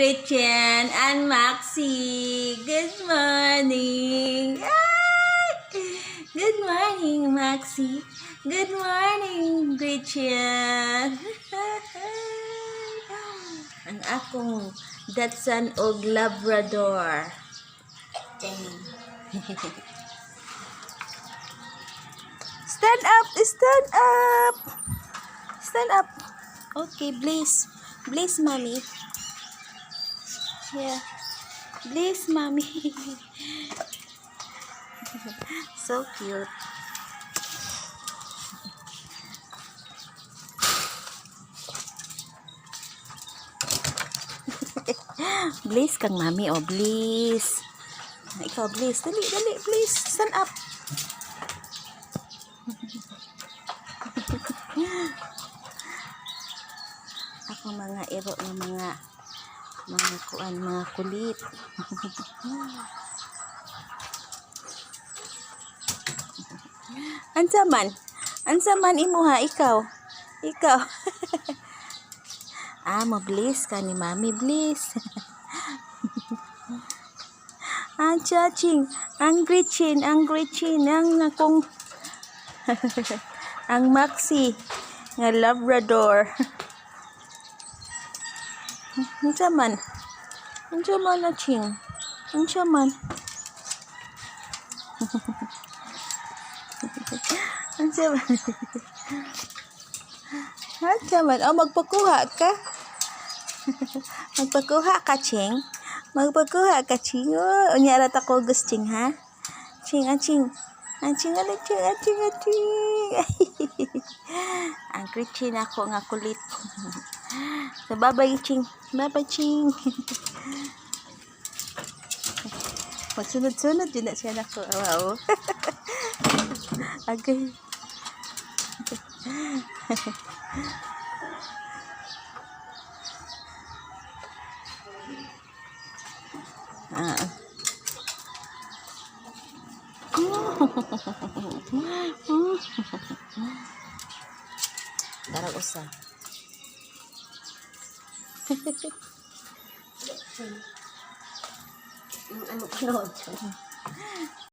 Gretchen and Maxi. Good morning. Ay! Good morning, Maxi. Good morning, Gretchen. Ang akong Datsun og Labrador. Stand up! Stand up! Stand up. Okay, please. Please, Mommy. Yeah. Please, Mommy. So cute. Please kang Mommy, oh, please. Ikaw, please. Dali, dali, please. Stand up. Ako mga iro ng mga kuan, mga kulit. Ansa man? Ansa man imuha ikaw? Ikaw. Ah, mo-bliss ka ni Mami, bliss. Ang chaching, ang Gretchen, ang Gretchen, ang akong ang Maxi nga Labrador. Unsa man? Unsa man na, Ching? Unsa man? Unsa man? Unsa man? Oh, magpakuha ka? Magpakuha ka, Ching? Magpakuha ka, Ching? Oh, unya ra ta kugos, Ching, ha? Ching, ah, Ching. Ah, Ching, ah, Ching, ah, Ching, ah, Ching. Ang Gretchen ako nga kulit. So, bye-bye, Ching. Bye-bye, Ching. Magsunod-sunod din na siya nako. Wow. Agay. Ah. Darag usa. Ano pa noon?